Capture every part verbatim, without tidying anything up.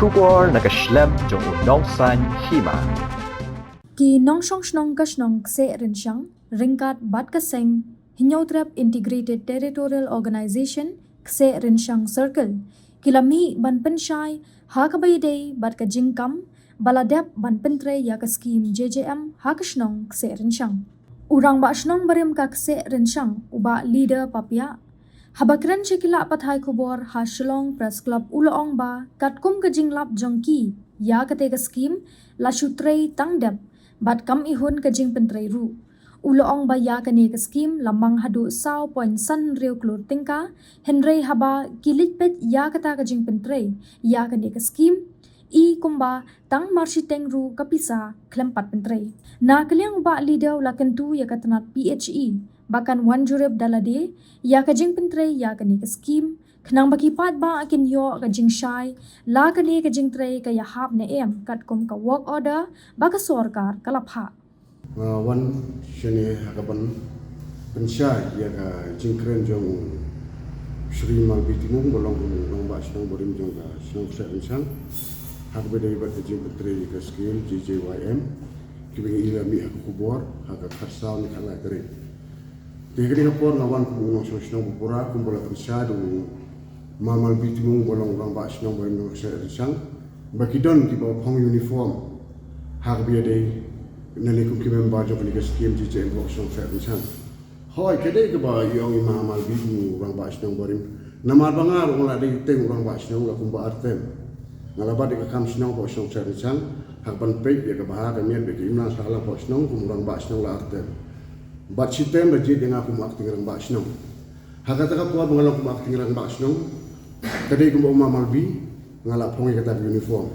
Khubor na ka shlem jong u Nongsaiñ Hima. Ki nongshong shnong ka shnong Kseh Rynshang ryngkat bad ka seng Hynñiewtrep Integrated Territorial Organization Kseh Rynshang Circle ki la mih ban pynshai ha kaba ïadei bad ka jingkam ba la dep ban pyntrei ïa ka skim J J M ha ka shnong Kseh Rynshang. U Rangbah Shnong barim ka Kseh Rynshang, u Bah Leader Papiah, haba kren sha ki lad pathai khubor ha Shillong Press Club, u la ong ba katkum ka jinglap jong ki ïa kata ka skim, la shu trei tang dep bad kam ihun ka jingpyntrei ruh. U la ong ba ïa kane ka skim la mang haduh saw point san hynriew klur tyngka, hynrei haba ki leit peit ïa kata ka jingpyntrei ïa kane ka skim, i kumba tang marshiteng ruh ka pisa khlem pat pyntrei. Na ka liang u Bah Leader u la kyntu ïa ka tnat P H E ba kan wan jurip da lade ïa ka jingpyntrei ïa kane ka skim, khnang ba ki paidbah kin ïoh ka jingshai la kane ka jingtrei ka ïahap ne em katkum ka work order ba ka sorkar ka la phah. Nga wan shane ha kaban pynshai ïa ka jingkren jong u Shri Malbi Timung, ba long u Rangbah Shnong barim jong ka shnong Kseh Rynshang, ha kaba ïadei bad ka jingpyntrei ïa ka skim J J Y M kiba ngi la mih ha ka khubor ha ka khatsaw ne khatlai tarik. Te ha kane ka por nga wan kum u nongshong shnong ba pura, kumba la pynshai da u Ma Malbi Timung, ba long u Rangbah Shnong barim jong ka Kseh Rynshang, ba ki don kiba phong uniform ha kaba ïadei nangne kum ki member jong kane ka skim J J M ha ka shnong Kseh Rynshang. Hooid, ka dei kaba i ong i Ma Malbi kum u Rangbah Shnong barim. Namar ba nga ruh nga la dei teng u Rangbah Shnong la kumba ar term. Nga la bat ïa ka kam shnong ha ka shnong Kseh Rynshang, ha kaban peit ïa ka bha ka miat bad ka imlang sahlang ha ka shnong kum u Rangbah Shnong la ar term. Bad shi term la jied ïa nga kum u Acting Rangbah Shnong. Ha kata ka por ba nga long kum u Acting Rangbah Shnong, ka dei kumba u Ma Malbi, nga la phong ïa kata ka uniform.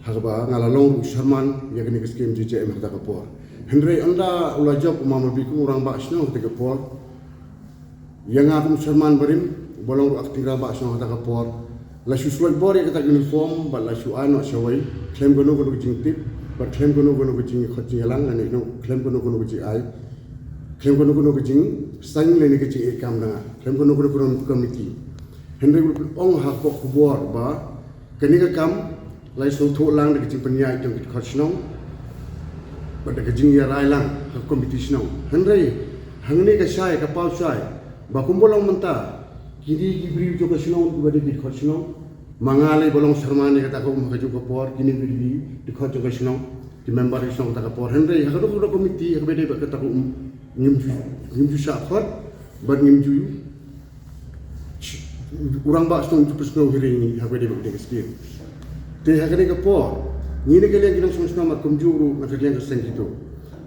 Ha kaba nga la long ruh u chairman ïa kane ka skim J J M ha kata ka por. Hynrei ynda u la jop u Ma Malbi kum u Rangbah Shnong ha kata ka por, ïa nga kum u chairman barim, ba long ruh u Acting Rangbah Shnong ha kata ka por, la shu sloit bor ïa kata ka uniform bad la shu ai noh shawei khlem kano kano ka jingtip bad khlem kano kano ka jingkhot jingïalang, lane khlem kano kano ka jingai, khlem kano kano ka jingsain lane ka jingeh kam da nga, khlem kano kano ka committee. Hynrei u la ong ha ka khubor ba kane ka kam la sngewthuh lang da ka jingpynïaid jong ki dkhot shnong bad da ka jingïarai lang ha ka committee shnong. Hynrei hangne ka shai, ka paw shai ba kumba long mynta, kine ki briew jong ka shnong kiba dei ki dkhot shnong, ma nga lei ba long chairman ïa kata ka um ha kajuh ka por, kine ki dei ki dkhot jong ka shnong, ki member ki shnong kata ka por. Hynrei ha kajuh ka committee ha kaba dei bad kata ka um, ngim ju, ngim ju shah khot bad ngim ju, u Rangbah Shnong um ju pynsngew hearing ha kaba dei bad kane ka skim. Te ha kane ka por, ngi na ka liang ki nongshong shnong bad kumjuh ruh na ka liang ka seng kito,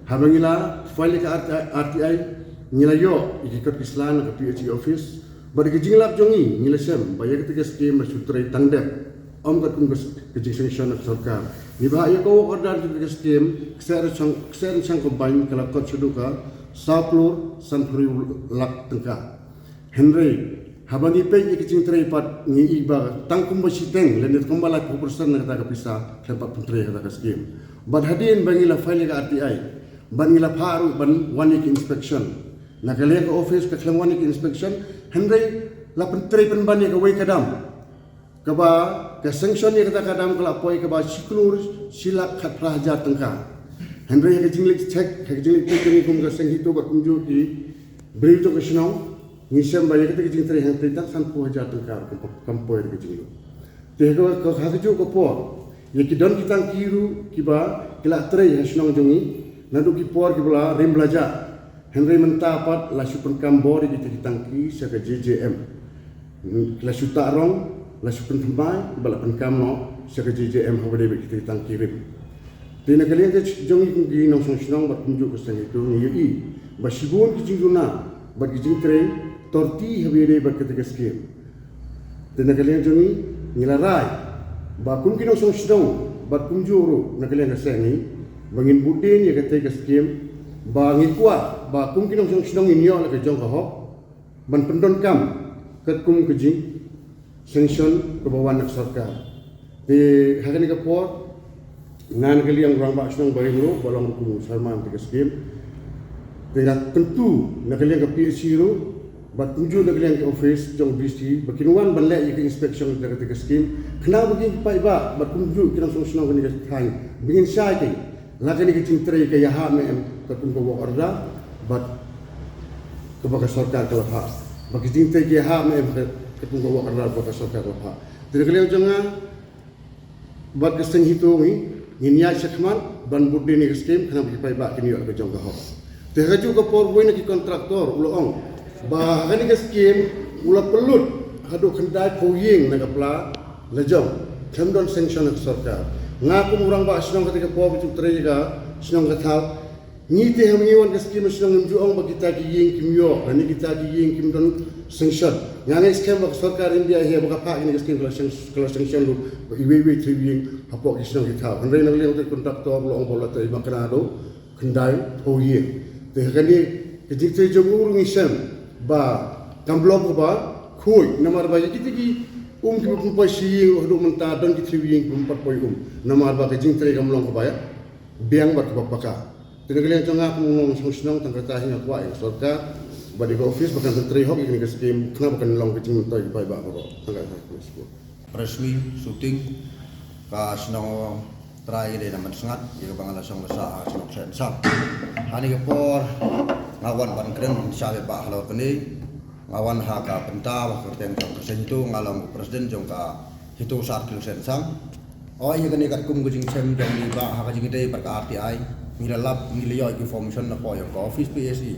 haba ngi la file ïa ka R T I, R T I, ngi la ïoh ïa ki kot ki sla na ka P H E office. Bad da ka jinglap jong ngi, ngi la shem ba ïa kata ka skim la shu trei tang dep, ym katkum ka s-, ka jingsanction na ka sorkar. Ngi ba ïa ka work order jong ka skim Kseh Rynshang, Kseh Rynshang Combine ka la kot shaduh ka saw klur sanphew lak tyngka. Hynrei haba ngi peit ïa ka jingtrei pat, ngi i ba tang kumba shiteng lane kumba laiphew percent na kata ka pisa khlem pat pyntrei ha kata ka skim. Bad hadien ba ngi la file ïa ka R T I bad ngi la phah ruh ban wan ïa ka inspection, na ka liang ka office ka khlem wan ïa ka inspection, hynrei la pyntrei pynban ïa kawei ka dam, kaba ka sanction ïa kata ka dam ka la poi kaba shi klur shi lak khatphra hajar tyngka. Hynrei ha ka jingleit check, ha ka jingleit check jong ngi kum ka seng HITO bad kumjuh ki briew jong ka shnong, ngi shem ba ïa kata ka jingtrei hangtei tang sanphew hajar tyngka kam, kam poi da ka jinglut. Te ha ka, ka, ha kajuh ka por, ïa ki don ki tangki ruh kiba ki la trei ha shnong jong ngi naduh ki por kiba la rim la jah. Hynrei mynta pat la shu pynkam bor ïa kita ki tangki sha ka J J M. La shu tah rong, la shu pynthymmai bad la pynkam noh sha ka J J M haba dei bad kita ki tangki rim. Te na ka liang ka jong ngi kum ki nongshong shnong bad kumjuh ka seng HITO, ngi ïohi ba shibun ki jingduna bad ki jingtrei torti haba ïadei bad kata ka skim. Te na ka liang jong ngi, ngi la rai ba kum ki nongshong shnong bad kumjuh ruh na ka liang ka seng ngi, ba ngin bud dien ïa katei ka skim, ba ngi kwah ba kum ki nongshong shnong ngin ïoh la ka jong ka hok ban pyndonkam katkum ka jingsanction kaba wan na ka sorkar. Te ha kane ka por, nga na ka liang u rangbah shnong barim ruh, ba long ruh kum u chairman kata ka skim, te nga kyntu na ka liang ka P H E ruh Bad kumjuh na ka liang ka office jong D C ba kin wan ban leh ïa ka inspection da kata ka skim, khnang ba ki paidbah bad kumjuh ki nongshong shnong kane ka thaiñ ba ngin shai ki la kane ka jingtrei ka ïahap ne em katkum ka work order bad kaba ka sorkar ka la phah. Ba ka jingtrei ka ïahap ne em katkum ka work order ba ka sorkar ka la phah. Te na ka liang jong nga bad ka seng HITO ngi, ngin ïaid shakhmat ban bud dien ïa ka skim khnang ba ki paidbah kin ïoh ka jong ka hok. Te ha kajuh ka por uwei na ki kontraktor u la ong ba ha kane ka skim u la pynlut haduh khyndai phew ïing na ka pla la jong, khlem don sanction na ka sorkar. Nga kum u rangbah shnong kata ka por ba ju trei ka shnong ka thaw, ngi te ha ngi wan ka skim shnong ngim ju ong ba kita ki ïing kim ïoh lane kita ki ïing kim don sanction. Nga ngeit skhem ba ka sorkar India hi ba ka phah kine ka skim ka la sanction, ka la sanction lut ba iwei iwei three ïing hapoh ki shnong ki thaw. Hynrei na ka liang te kontraktor u la ong ba u la trei ba kane haduh khyndai phew ïing. Te ha kane ka jingtrei jong u ruh ngi shem ba kam long kaba khuid namar ba ïa kita ki um kiba pynpoi shi ïing haduh mynta don ki three ïing kiba pynpoi um namar ba ka jingtrei kam long kaba ïa biang bad kaba paka. Te na ka liang jong nga kum u nongshong shnong tang kata hi nga kwah ïa ka sorkar bad ïa ka office ba kan pyntrei hok ïa kane ka skim khnang ba kan long ka jingmyntoi ïa ki paidbah baroh. Tang kata. Press mi shooting ka shnong trai ïa dei na Mynsngat ïa kaba nga la shong la sah ha shnong Ksengsang. Ha kane ka por nga wan ban kren sha paidbah halor kane, nga wan ha ka bynta ba ka kyrteng jong ka seng HITO, nga long u president jong ka HITO Circle Ksengsang. O ïa kane katkum ka jingshem jong ngi ba ha ka jingïadei bad ka R T I ngi la lap, ngi la ïoh information na pdeng ka office P S E.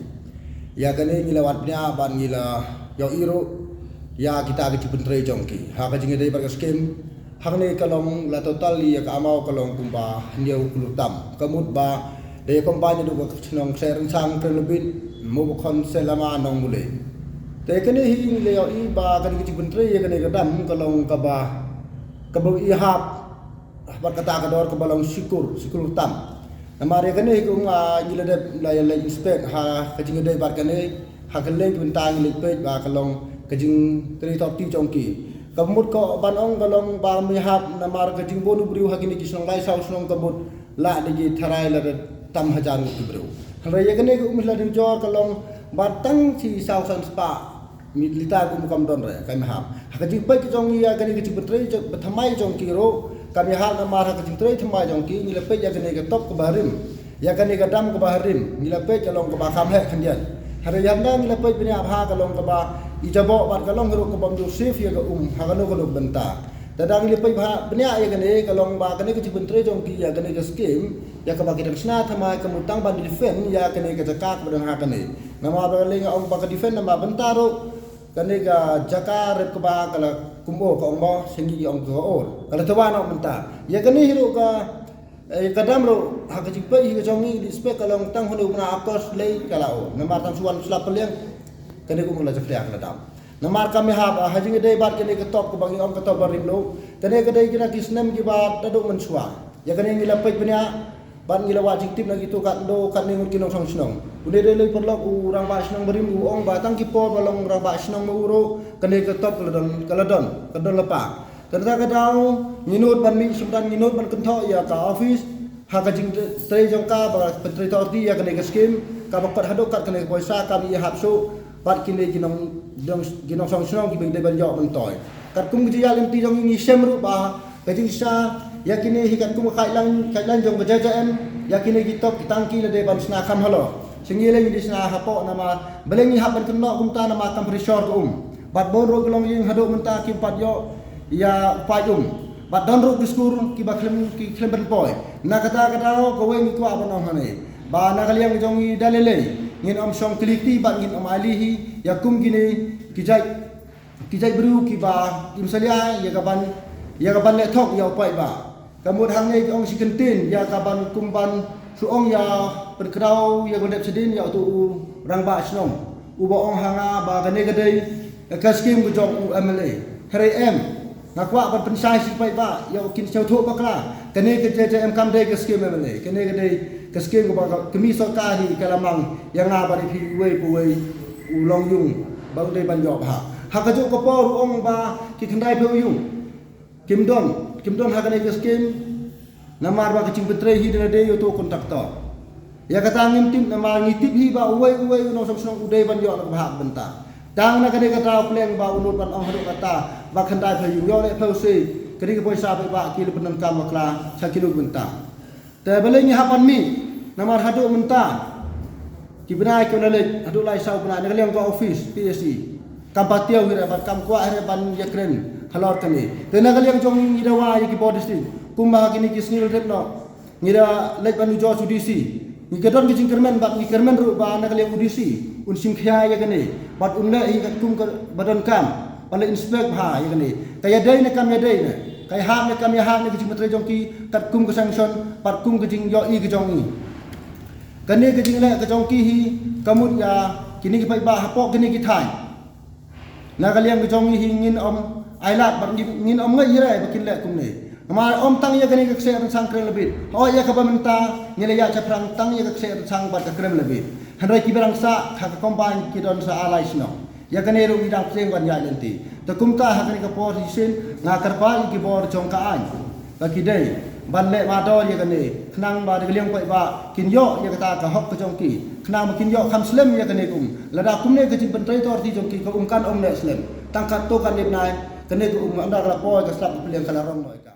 Ïa kane ngi la wad bniah bad ngi la ïohi ruh ïa kita ki jingpyntrei jong ki ha ka jingïadei bad ka skim. Hangne ka long la total ïa ka amount ka long kumba hynñiew klur tam. Ka mut ba da ïa combine haduh ka shnong Ksengsang, Krenlubit, Mowbakhoh, Selama, Nongmulei. Te kane hi ngi la ïohi ba kane ka jingpyntrei ïa kane ka dam ka long kaba, kaba ïahap bad kata ka dor kaba long shi klur, shi klur tam. Namar ïa kane hi ka um nga ngi la dep la ïa la inspect ha ka jingïadei bad kane ha ka lei bynta ngi la peit ba ka long ka jingtrei thok ti jong ki. Ka mut ka ban ong ka long ba ym ïahap namar ka jingbun u briew ha kine ki shnong lai saw shnong ka mut la dei ki tharai la da tam hajar ngut ki briew. Hynrei ïa kane ka um la dei jor ka long ba tang shi saw san spah Mih lita kum kam don re, kam ïahap. Ha ka jingpeit ka jong ngi ïa kane ka jingpyntrei jong, ba thymmai jong ki ruh, kam ïahap namar ha ka jingtrei thymmai jong ki, ngi la peit ïa kane ka top kaba rim. Ïa kane ka dam kaba rim, ngi la peit ka long kaba kham heh khyndiat. Hynrei ïa kane ngi la peit bniah bha ka long kaba i jaboh bad ka long ruh kaba ym ju safe ïa ka um, ha kano kano bynta. Te da ngi la peit bha bniah ïa kane ka long ba kane ka jingpyntrei jong ki ïa kane ka skim, ïa kaba ki dang shna thymmai ka mut tang ban defend ïa kane ka jaka kaba dang ha kane. Namar ba lei nga ong ba ka defend namar bynta ruh kane ka jaka rep kaba ka la kum o ka ong ba seng ngi ong ka or. Ka la thawa noh mynta. Ïa kane hi ruh ka, eh, ka dam ruh ha ka jingpeit hi ka jong ngi di spek ka long tang hynñiew bnai August lei ka la o. Namar tang shu wan slap pynliang kane kum ka la jakhlia ka la dam. Namar kam ïahap ha jingïadei bad kane ka top kaba ngi ong ka top ba rim ruh. Kane ka dei kine ki snem kiba da duk mynshuwa. Ïa kane ngi la peit bniah bad ngi la wad jingtip na kito katno katne ngut ki nongshong shnong. Une dei lei paralok u rangbah shnong barim u ong ba tang ki por ba long rangbah shnong ma u ruh kane ka top ka la don, ka la don, ka don lypa. Te kata ka daw ngi nud ban mih shynrang, ngi nud ban kynthoh ïa ka office ha ka jingtrei jong ka ba pyntrei thok ti ïa kane ka skim kaba kot haduh kat kane ka poisa kam ïahap shuh. Bad kine ki nong, nong, ki nongshong shnong kiba dei ban ïoh myntoi. Katkum ka jingïaid lynti jong ngi, ngi shem ruh ba ka jingshisha ïa kine hi katkum ka guideline, guideline jong ka J J M, ïa kine ki top ki tangki la dei ban shna kham halor. Shisha ngi lei ngi dei shna hapoh namar balei ngi hap ban kynnoh kumta namar kam pressure ka um. Bad bun ruh ki longïing haduh mynta kim pat ïoh ïa paip um. Bad don ruh ki skur kiba khlem, ki khlem pynpoi. Na kata ka daw kawei ngi kwah ban ong hangne ba na ka liang jong ngi da lei lei ngin ym shong kylli kti bad ngin ym ailad hi ïa kum kine ki jait, ki jait briew kiba im salia ïa ka ban, ïa ka ban leh thok ïa u paidbah. Ka mut hangne ki ong shi kyntien ïa ka ban kum ban shu ong ïa pynkhraw ïa ka dep shadien ïa uto u rangbah shnong uba ong ha nga ba kane ka dei ka skim ka jong u M L A. Hynrei em, nga kwah ban pynshai shi paidbah ïa u kin sngewthuh bakla. Kane ka J J M kam dei ka skim M L A. Kane ka dei ka skim kaba ka kmie sorkar hi ka la mang ïa nga bad ïa phi uwei pa uwei u longïing ba u dei ban ïoh bha. Ha kajuh ka por u ong ba ki khyndai phew ïing kim don, kim don ha kane ka skim. Namar ba ka jingpyntrei hi da la dei ïa uto u kontraktor. Ïa kata ngim tip namar ngi tip hi ba uwei uwei u nongshong shnong u dei ban ïoh na ka bhah bynta. Tang na kane ka daw pleng ba u nud ban ong haduh katta ba khyndai phew ïing ïoh leh phew shi, kane ka poisa paidbah ki la pyndonkam bakla sha kino ki bynta. Te balei ngi hap ban mih? Namar haduh mynta ki bnai ki la leit, haduh lai saw bnai na ka liang ka office P S E kam patiaw hi re bad kam kwah hi re ban ïakren halor kane. Te na ka liang jong ngi, ngi dawa ïa ki bor district kumba ha kine ki sngi la dep noh, ngi da leit ban u judge u D C. Ngi ka don ka jingkyrmen bad ngi kyrmen ruh ba na ka liang u D C un shim khia ïa kane bad un leh hi katkum kaba donkam, ba leh inspect bha ïa kane. Ka ïadei ne kam ïadei ne, ka ïahap ne kam ïahap ne ka jingmyntoi jong ki katkum ka sanction bad kum ka jingïohi ka jong ngi. Kane ka jingleh ka jong ki hi ka mut ïa kine ki paidbah hapoh kine ki thaiñ. Na ka liang ka jong ngi hi ngin ym ailad bad ngin, ngin ym ngeit hi re ba kin leh kumne. Namar ym tang ïa kane ka kseh rynsan krem la bit. Hooid, ïa kaba mynta ngi la ïaid shaphrang tang ïa ka kseh rynsan bad ka krem la bit. Hynrei kiba dang sah ha ka combine ki don sa ar lai shnong. Ïa kane ruh ngi dang pyrshang ban ïaid lynti. Te kumta ha kane ka por shisien nga kyrpad ïa ki bor jong ka aiñ ba ki dei ban leh mardor ïa kane khnang ba na ka liang paidbah kin ïoh ïa kata ka hok ka jong ki, khnang ba kin ïoh kham slem ïa kane ka um. Lada kumne ka jingpyntrei authority jong ki, ka um kan ym neh slem. Tang katto katne bnai kane ka um, ynda ka la poi ka slap ka pliang ka la rong noh ïa ka.